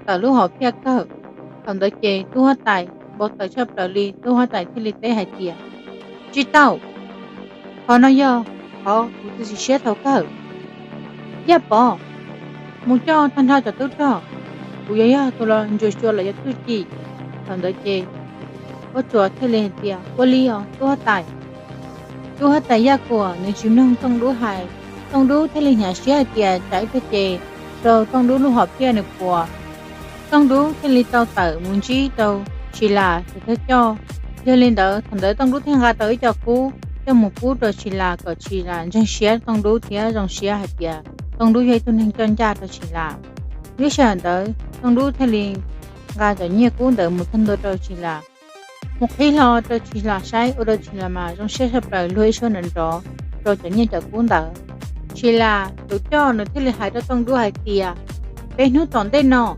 tawm lub hom phiaj kawg. Thaum ntawd ces tub huab tais npau taws tshaj plaws li, tub huab tais thiaj li teb hais tias, Tsis tau! Qhov no yog qhov kuv txiav txim siab thaum kawg. Yaj Pov, mus coj tag nrho cov tub rog, kuv yuav yog tus los ntsuas xyuas lawv cov txuj ci. Thaum ntawd ces Huab Tsuas thiaj li hais tias, Ua li os tub huab tais. Tub huab tais Yaj Kuam nws tsis mloog Tooj Dub hais. Tooj Dub thiaj li hnyav siab hais tias tsam ib pliag ces rau Tooj Dub lub hom phiaj nws puas. Tooj Dub thiaj li tau tawm mus ntsib rau Tsis Las tus thawj coj. Yog li ntawd thaum ntawd Tooj Dub thiaj nqa tau ib co kub coj mus pub rau Tsis Las kom Tsis Las ntseeg siab Tooj Dub thiab zoo siab hais tias Tooj Dub yog ib tug neeg coj ncaj rau Tsis Las. Lub sij hawm ntawd Tooj Dub thiaj li nqa cov nyiaj kub ntawd mus txog ntua rau Tsis Las, mus qhib hlo rau Tsis Las saib, ua rau Tsis Las mas zoo siab tshaj plaws, luag ib suab nrov nrov rau cov nyiaj cov kub ntawd. Tsis Las tus coj nws thiaj li hais rau Tooj Dub hais tias, Peb hnub tom ntej no